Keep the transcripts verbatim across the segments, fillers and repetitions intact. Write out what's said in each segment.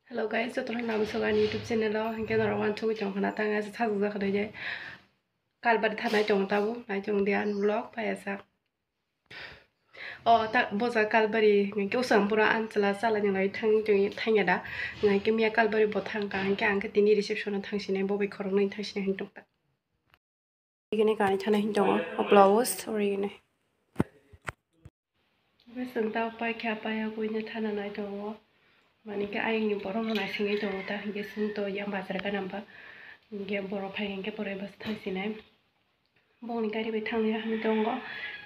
Hello guys, jotono nabswk ani YouTube channel o, hinkhe norok uansugwi tongkha na, tang asa sajak jak kha dai. Kalbari thanai tongo tabuk, nai tong di ani vlog, phai asa. O ta boja kalbari hinkhe usang pura anchla chala ni lai thang tong thangya da, hinkhe miya kalbari bo thang kha, hinkhe ang khe tini reception o thang sinai, bo bai khoroknwi thang sinai hin tong ta. Igini kani thana hin tongo, o blouse, ori igini. Bwswng ta pai kha, pai ya, buino thana nai tongo. Mani khe ayangni borok no naisingwi tongo ta, hinkhe chwng to yang bazar gana ba. Hinkhe borok phai hinkhe borok bwsa thang sinai. Bongni gari bai thangwi ya hinwi tongo.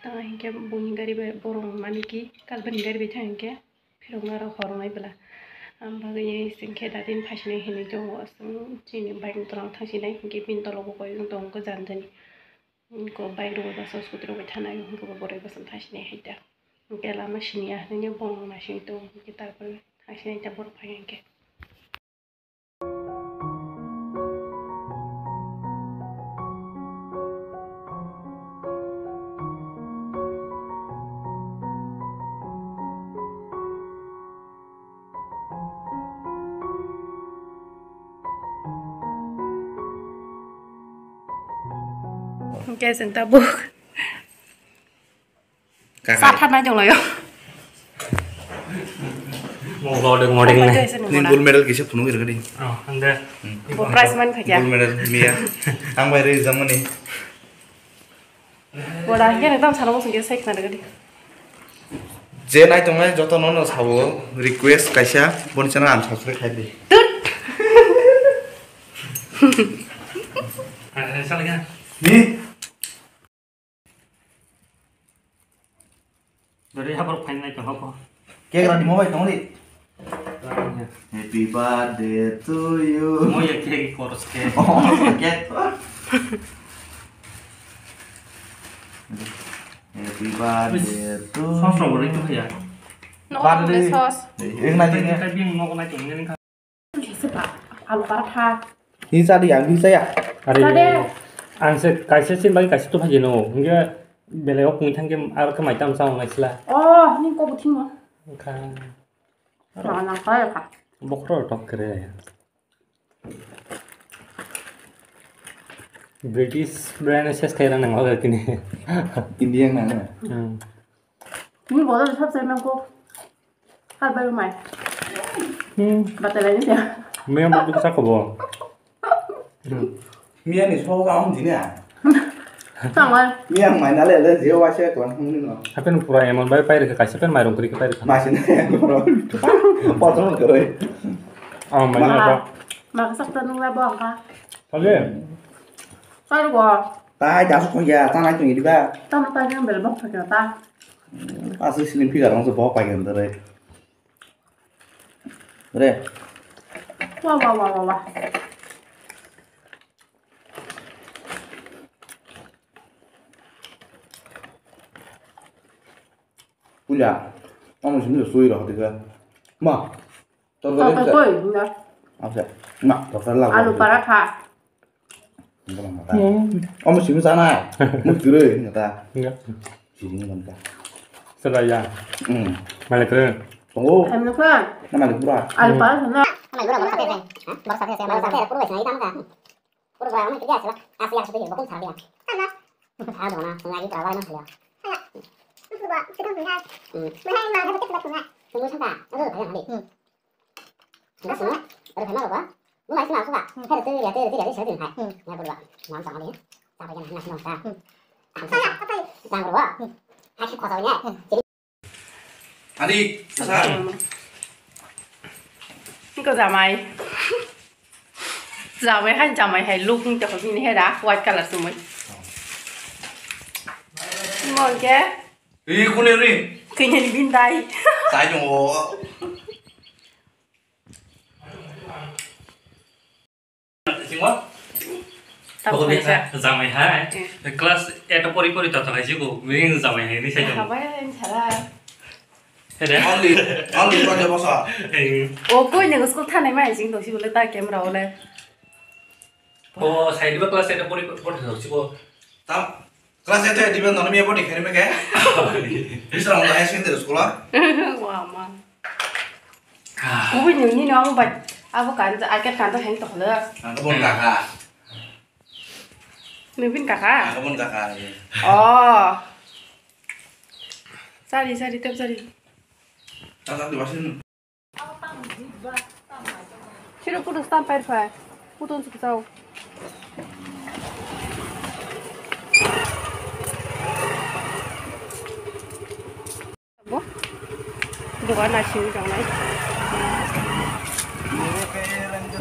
Ta hinkhe bongni gari bai borok mani ki kalbani gari bai thang hinkhe. Phiroknarok horoknai bwla. Ang bagwi chwng khe dadin phaisinai hinwi tongo. Chwng chini bike ni tola o thangsinai hinkhe bini tola o bo koi wng tongo jani jani. Hinkhe bike rok bai bwsa scooty rok bai thanai hinkhe bo borok bwsa thangsinai hai ta. Hinkhe lama siniya hinwi bongni naisingwi tongo hinkhe tarpore thangsinai ta borok phai hinkhe. Hwnkhe chwng tabuk. Kakai. Sa tharnai tonglaio. Mong lodeng modeng nai. Ni gold medal kisa phunuk rwgadi. Oh, hande. Hmm. Bo prize man khaja. Gold medal miya. Ang bai rwi jamani. Boda hingke nang tam sana bosong kisa sai khna rwgadi. Je nai tongnai joto no no sabo request kaisa boni channel unsubscribe khai di. Tut. Ni? Dari habar painai ka hoko. Cake rani mo bai tong di. Happy birthday to you. Mo ya cake koros ke. Oh, cake. Happy birthday to you. Sos rok bori tu ya. No, birthday. Sos. Ek na jeng. Ka bing no na jeng. Alu paratha. Hi chadi ang hi chaya. Are, chade. Ang se kaisa sin bai kaisa tu phajino. Hingke belai o kung thangke ar khe mai tam sa ong naisila. Oh, ni ko buthing mo. Kha. Ma nang kaya kha. Bokhro tok kre. British brand ses khaira nang hoga kini. Indian nang. Hmm. Ni bodo sab sai mang ko. Kalbai mai. Hmm. Batalai ni ya. Miya mo duk sa kobo. Hmm. Miya ni so ga hum jini a. Tangwal. Miya mai na le le je wa se ko hum ni no. Hapen pura emon bai pai rikha kaisa pen mairong kri pai rikha. Ma sin. Potro kre. Oh, mai na ba. Ma ka sak ta nung la ba ka. Kale. Kale go. Tai da so ya ta nai tu ni ba. Ta ma ta jang bel bok ta ta. Asli slim figure ang se bo pai kan dare. Re. Wah, wah, wah, wah, wah. Puja. Kamu sini suai lah tiga. Ma. Tor tor koi na. Apa? Ma, tor tor lah. Alu paratha. Enggak lah, enggak. Hmm. Kamu sini sana. Mau kira enggak ta? Enggak. Sini enggak ta. Sudah ya. Hmm. Malik kira. Tunggu. Em, nak. Nama di pura. Alu paratha na. Nama gula baru sate. Hah? Baru sate saya. Baru sate pura saya hitam ka. Pura pura mana kerja sih? Asli asli dia, bukan salah dia. Sana. Salah dong, nah. Lagi pura mana salah. Sana. Itu ba, itu kan punya. Hmm. Mana yang mana betul betul punya. Tunggu sebentar. Aduh, kayak mana? Hmm. Enggak semua. Baru kenal apa? Lu masih masuk, Kak? Hmm. Saya tuh lihat, lihat, lihat, saya tuh, hai. Hmm. Ya, berdua. Mau sama dia. Siapa yang nak nonton? Hmm. Saya, apa ya? Yang berdua. Hmm. Kasih kosongnya. Hmm. Jadi, adi, kasar. Iko jamai. Jamai hai, jamai hai, look ni toko bini hera, white color sumui. Mo ke? Ri, kune ri? Kene ni bindai. Sai dong o. Singwa? Tamo kaisa. Jamai hai. Eh. Class eight o pori pori tata kaisi ko, bini jamai hai ni sai. Habai sara. Hede. Only, only twenty bosor. Eh. O koi nang school thanai mai sing to si bole ta camera ole. O sai diba class eight o pori pori tata si ko. Tam Class eight dibe nono miya body khaini meke. Bisra higher secondary school a. Wa ma. Kubui nini no ang bai. Abo kanja, aket kanja heng toklo. Ang kebon kaka. Nubin kaka? Ang kebon kaka. Oh. Sari, sari, tep sari. Tata di basin. Siro putus tam pair phai. Putus kau. Bo? Dogan nasing jangnai.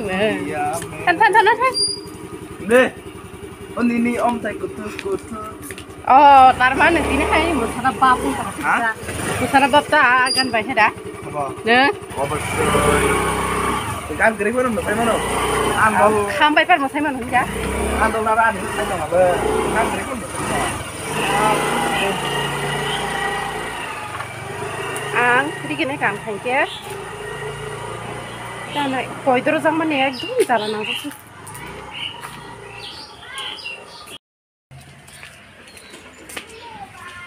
Than, than, than, than. Ne. O nini om tai kutu, kutu. Oh, tar mane tini hai musana bap wng tong kha. Ha? Musana bap ta gan bai heda. Abo. Ne? Obossoi. Gan gari ko no sai mano. Ang bol. Kham bai par musai mano hingga. Ang dol na ani sai dong abo. Gan gari ko no sai mano. Ang rikini kam khai khe. Tana koidoro jang mani ekdom jala nang.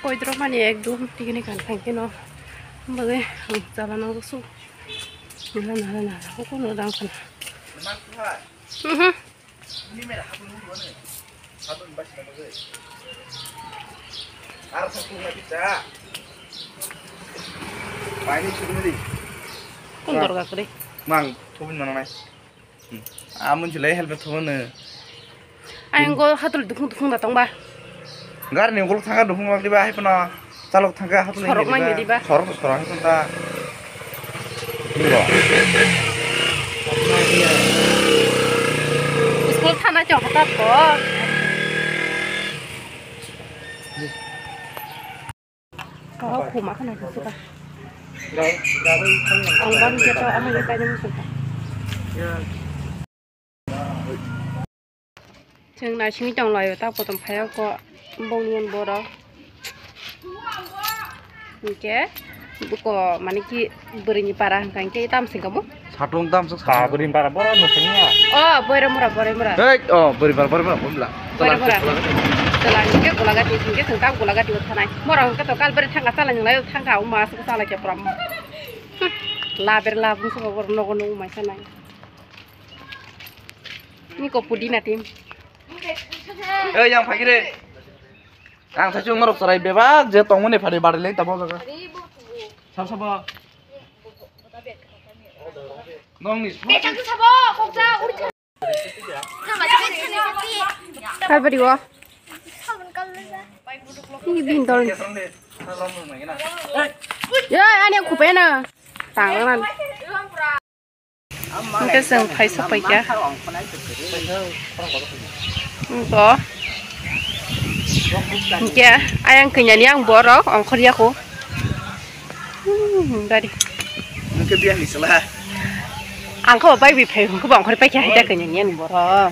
Koidrok mani ekdom tikini kan thangkhe no bagwi ang chala nango su. Nala nala nala hukuno dang khana. Mhm. Kundor gakri. Mang thubin mananai. Hmm. Amun chilai helmet thumano. Ayang go hatul dukhung dukhung da tongba. Gar ni gol thangka dukhung lak diba hai pano. Chalok thangka hatul. Sorok mai diba. Sorok sorok hai panta. School thana chong hata ko. Oh, khuma khana suka. Ang ban je to ama ye kaje musuka. Chwng naisingwi tong laio ta potom phaiya ko bongni borok. Hingke buko mani ki bwrwini para hwnka hingke tam singka bo. Satung tam sok. Ba bwrwini para borok no singya. Oh, boiro mura, boiro mura. Hei, oh, bwrwini para, boiro mura, bumla. Boiro mura. Chwla hingke gulagati, hingke chwng tam gulagati o thanai. Borok hingke to kal bere thangka chala nung lai thangka o mas chala ke pram. Laber labung sok bor nogo nung mai sanai. Niko pudina team. Eh, yang phagire. Ang saichung norok chwrai bebak je tongmani phari bari leng tamo jaga. Sab sabo. Nong ni. Kai bari wo. Ini bindol. Ya, ani aku pena. Tangan. Hingke chwng phai sok pai kha. Bo hingke ayang kanya ni ang borok ongkhor ya kho. Hmm, gari. Hingke biya ni sala. Ang kho bai bi phai hingke bo ongkhor pai kha hai ta kanya ni ang borok.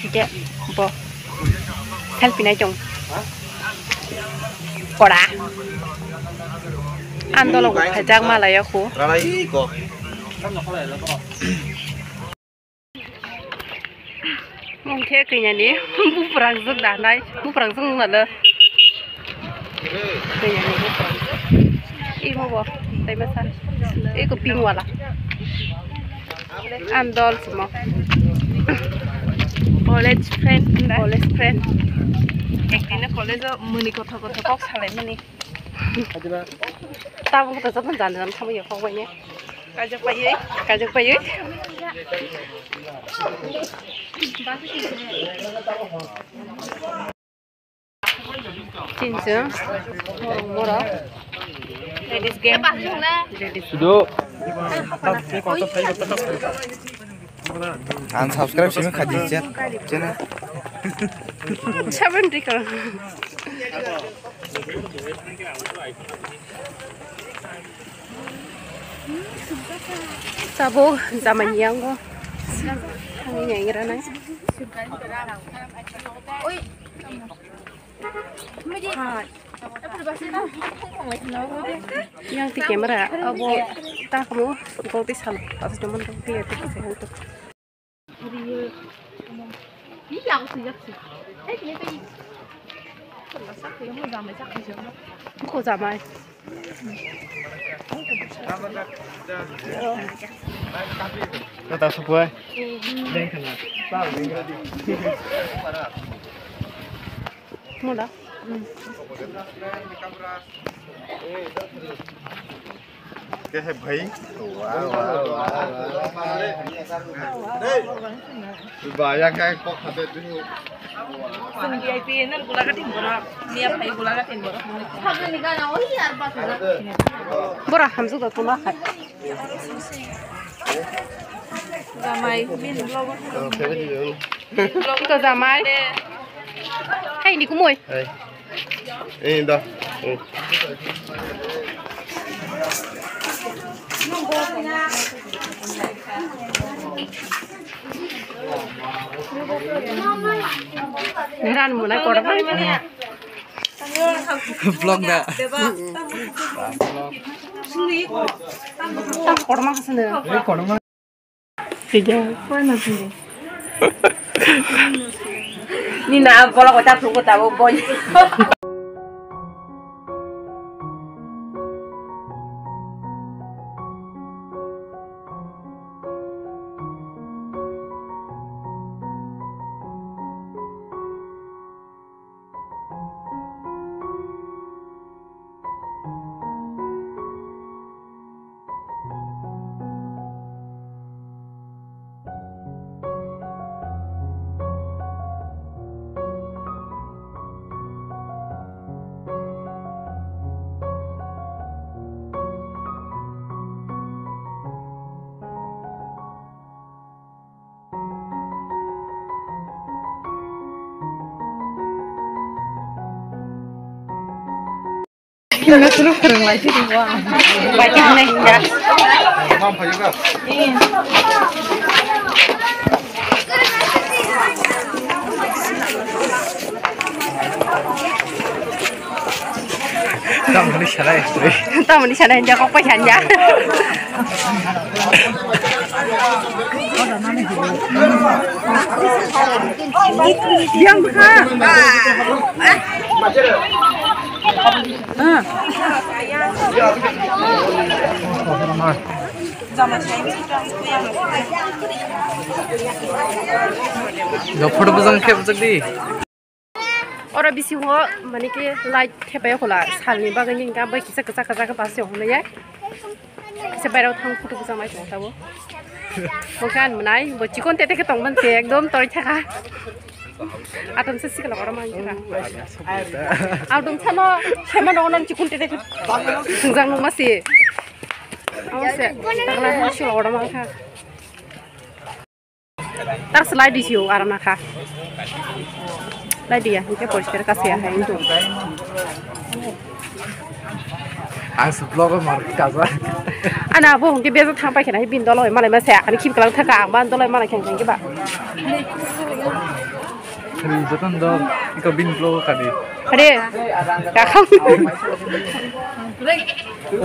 Hingke bo help nai chong. Kora. Andolo bo phajak malaya kho. Mungkhe kanya ni buprang jwk da nai, buprang jwk nung nalo. Kanya ni buprang jwk. Imo bo, tai masa. Eko pink wala. Andol sumo. College friend, college friend. Ekdin college o muni kotho kotho kok salai mani. Tabuk to joto jani jani tamo ya kok bai ne. Kajak bai ye. Kajak bai ye. Chinchwng, morok, morok. Ladies gang. Ladies. Sudo. Ang subscribe simi khaji channel. Seven rikon. Tabuk jamani yango. Thangwi nai gra nai. Yang ti camera abo ta kamu gol ti sal. Pas cuman tu dia tu saya tu. Ko jamai. Kata supaya. Mula. Ke hai bhai? Wah, wah, wah, wah. Ba, ya kai kok khabe dulu. Sing V I P nang gula gatin borok, niya phai gula gatin borok. Bora hamsuk da tula hai. Jamai, bin vlog. Ito jamai. Hai, ni kumoi. Hai. Eh, da. Eh. Ran mulai korban. Vlog da. Tam korma kasane. Video. Ni na bola ko ta phu ko ta bo boy. Himna suru phwrwng lai phiri bo ang. Bai khe hwnwi himna. Tamoni sanai. Tamoni sanai, ja kok pai sanja. Yang kha. Photo bwsang khe bwsakdi. Oro bisingo mani khe light thepai khula salni bagwi ni hwnka bai kisa kwchak kwchak khe bus rok hwnwi ya. Kisa bairao thang photo bwsang nai tongo tabo. Bo khe ani mwnai bo chikon tete khe tongmani se ekdom toroi thaka. Atom se sikla oro man thaka. Atom sano sema no non chikon tete khe thungjak nung ma se. Amo se takla sikla oro man kha. Tak slide di siu arana kha. Slide dia, hingke poriskar ka sia hai itu. Ang se vlog mar kaza. Ana bo hingke beza thang pai khena bin doloi malai ma sia ani khim kalang thaka ang ban doloi malai kheng kheng ba. Joton dol iko bin vlog kadi. Ade. Kakam.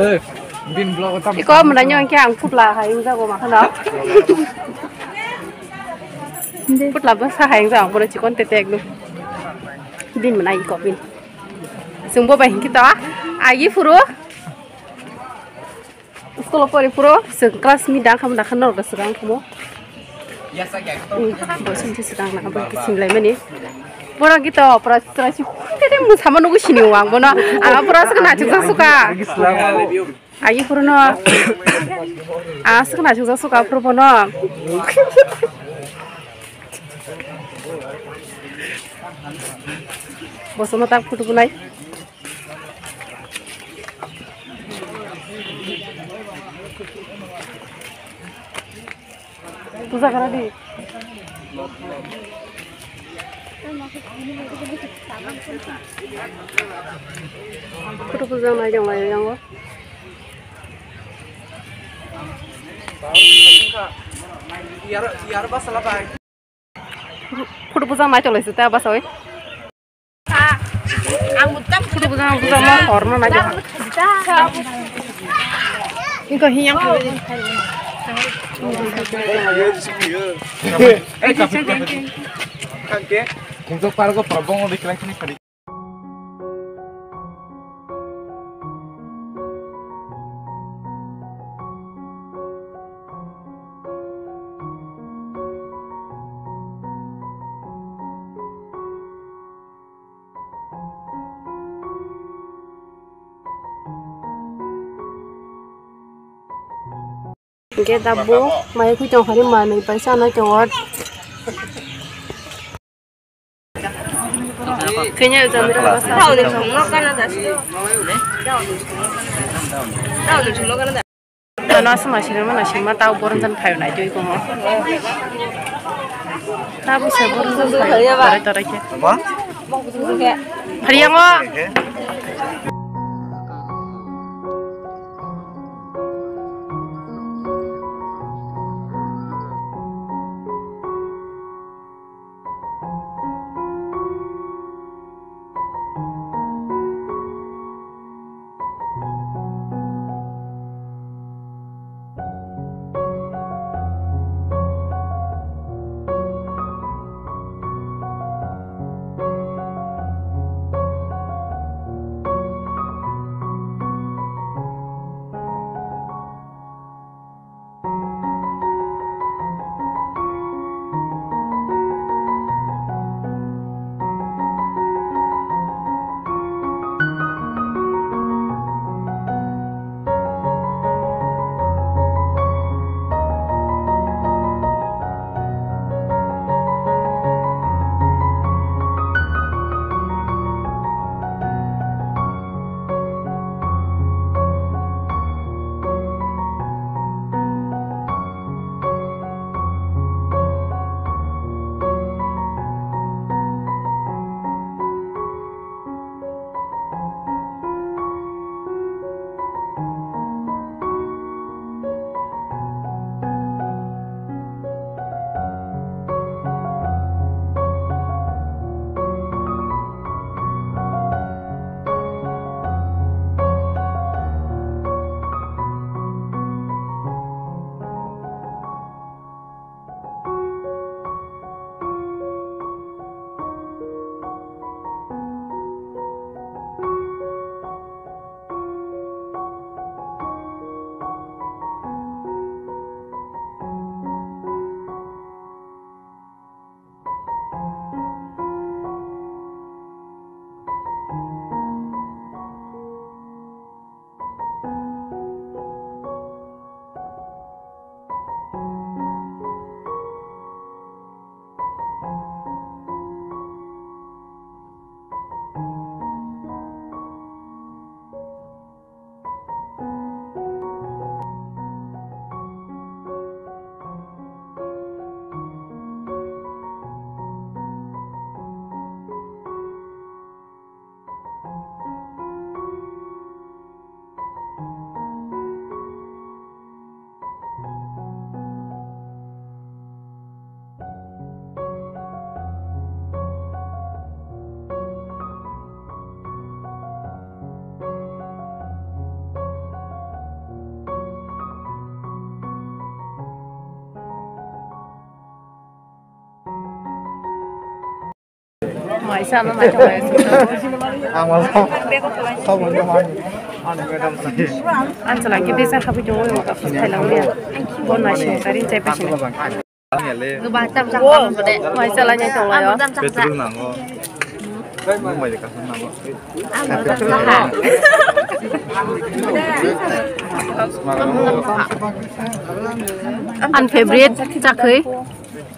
Eh, bin vlog tam. Iko mwnai nyo hingke ang putla hai ungjago ma khana. Putla bwsa hai wngkha ang bono chikon tete ekdom. Bini mwnai iko bini. Chwng bo bai hinkhe to agi phuru. School o pori phuru chwng class ni dang khamu dakha norok da swkang khamu. Bo sini swkang na bo kisim lai mani. Borok gito pura chwrai si tete mwsama nugwi sini wang bono. Ang pura swkang na chwng suka. Agi phuru no. Aswk na chwng suka phuru bono. Bosono tak photo bunai. Puja kara di. Photo puja nai jong lai jong. Photo bwsang nai tolai se ta bwsai. Ang bwsang, photo bwsang, bwsang ma horno nai. Ingko hiyang. Kungtok pargo probong odi kelai sini kali. Hingke tabuk mai khuitong hari manwi paisa no chongot. Kenya jamira basa. Tao ni song no kana da sio. Tao ni song no kana da. Ano asma sirma na sirma tao boron jan phayo nai tui komo. Tabo se boron jan phayo. Tore tore ke. Apa? Hari yang o. Maisa ano naithok naithok. Ang ma sa. Sa bo ma. Ani madam sa. Ang chwla khe besa habwi tongo, omo kaisa thailang liya. Bo naising kari chai paising. Maisa lai nai tong laio. Petrol nango. Mumbai de kasam nango. Ang favorite chakhwi.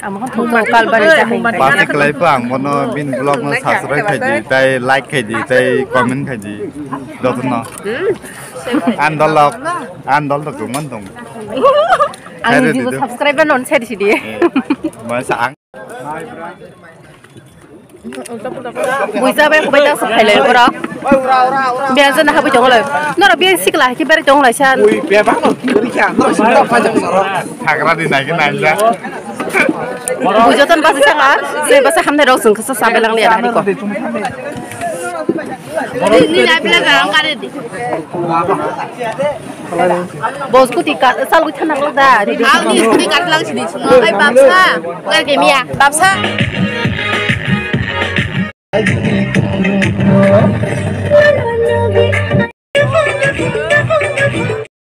Amo khe phung tong kal bari ta hai. Plastic lai pha ang bono bin vlog no subscribe khai di, tai like khai di, tai comment khai di. Jotono. Andol lok, andol to kuman tong. Ang jibo subscribe non share si di. Masa ang. Buisa bai kubai ta sok khailai borok. Biya jana habwi tongolai. Noro biya sikla hai khe berai tongolai san. Ui, biya bang no kiri kya. Noro sikla pa jang soro. Thagra di nai khe nai ja. Bujo ton basa saka, se basa hamne rok sung khasa sabe lang liya hari ko. Ni, ni nai pla ga ang kare di. Bo scooty ka, salwi thana ko da. Ang ni scooty ka lang sidi sino. Ai, babsa. Kar ke miya. Babsa.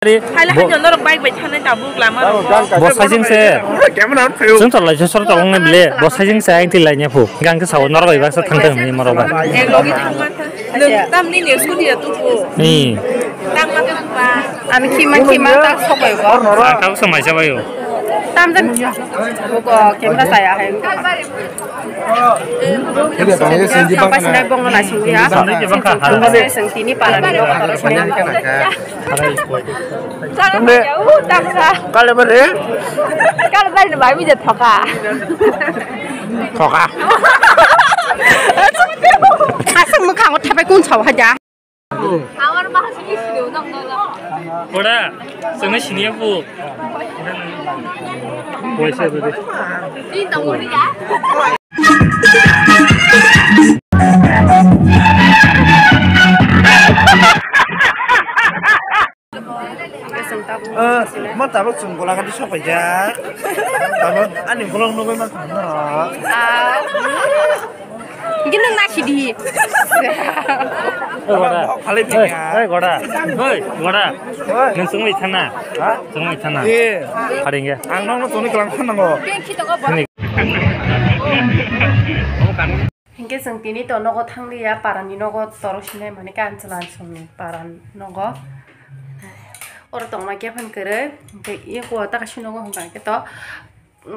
Hai la, bo- hai norok bike bai thanai tabuk lama rok. Bo sajing se. Camera on kayo. Sung tolai sor tolong ne bile. Bo sajing se ang tilai nya phu. Gang ke sawo norok bai baksa thang thang ni moro ba. Ek logi thang ma tha. Nung tam ni ne scooty ya tu phu. Ni. Ani khima khima ta sobai go. Ang kabo samaisa bayo. Tamjani. Buko camera saya hai. Ini dia, bang, ini sendiri, bang, Sampai sini bong na sini ya. Sampai sini bang, Sampai sini para ni. Kale bare. Kale bare ni bai mi je thoka. Thoka. Asal mukha ko thapai kun chau haja. Ora, sini sini ya bu. Boy saya tadi. Mo tabuk chwng golagati sopaijak. Tabuk ani vlog nugwi mankha no. Gini nasi di. Goda. Khalai pika. Hey, goda. Hey, goda. Nung sungwi thana. Ha? Sungwi thana. Ye. Haring ya. Ang nang no toni kelang thana ngo. Hinkhe chwng tini to nogo thanglia, parani nogo torok sinai mani kanchwla chwngni para nogo. Oro tongma khe phang kwrwi, hinkhe eko taka si nogo hwnka khe to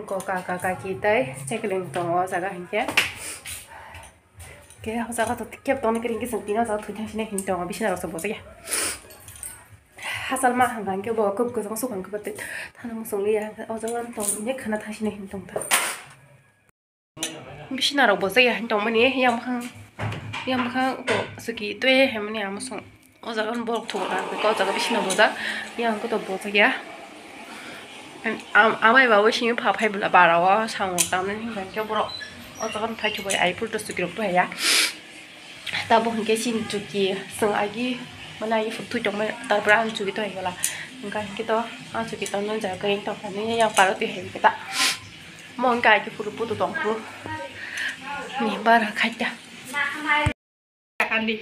ko kaka kaki tei chekling tongo o jaga hinkhe. Khe o jaga to kebo tongni kwrwi hinkhe chwng tini o jaga thwi thang sinai hin tongo, bisina rok se bojaya. Hachal ma hwnka hinkhe bo kwbwi kwchangma sukha hinkhe bo tei thana muchung liya, o jaga tong hinkhe khwna thang sinai hin tong ta. Bisina rok bojak ya hin tongmani, yang bwkhang, yang bwkhang to suki twi himani amo song. O jaga borok thugo ta, o jaga bisina bojak, yang koto bojak ya. Am-, amai babu simi pha phai bwla bara o samung tamni hinkhe borok o jaga phai thubai ai pul to suki rok to ya. Tabuk hinkhe chini chuki chwng agi mane agi phuru twi tongmani, tarpore ang chuki tong bwla. Hinkhe to ang chuki tongmani jaga kwrwi tongkha nini yang paro twi hai khe ta. Mo wngkha agi phuru putu tong phuru. Ni bara khaita. Kandi.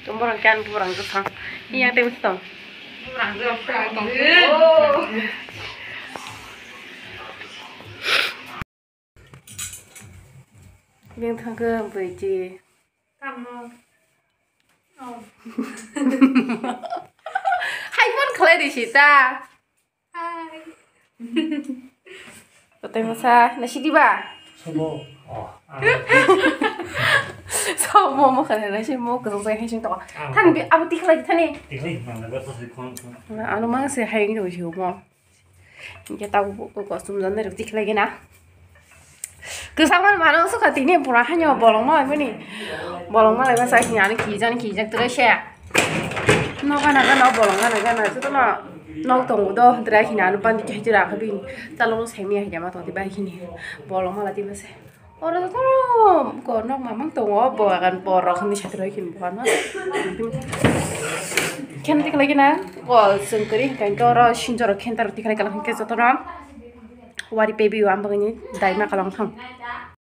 Tumborang kan borang josang. Iya tei tong. Beng thangkhe bwrwi chi. Tamo. Oh. Hai phone khlai di sita. Hai. Kotai masa nasi di ba? Sobo. Oh. Sobo mo khana nasi mo kusuk sai hai sing to. Than bi abo tikhlai thani. Tikhlai mang na ba to khon khon. Ano mang se hai ngi si mo. Hinkhe tabuk bo kostum jan rok tikhlai gina. Kwchangma mano sukha tini pura haino bolong ma laimani. Bolong ma laima sai hinani kijani kijak tore se. Noga naga no bolong gana gana jotono nok tongo do dra hinani bandi khe jora khe bini. Chalo no saimya hinama tongdi bai hini. Bolong ma lati mase. Oro jotono ko nok mamang tongo, bo agan borok hinwi satroi khin bo ano. Khen tikhlai gina, o chwng kwrwi hinkhe oro sinjoro khen taro tikhlai kala hinkhe jotono wari pebi o ambagini daima kalang thang.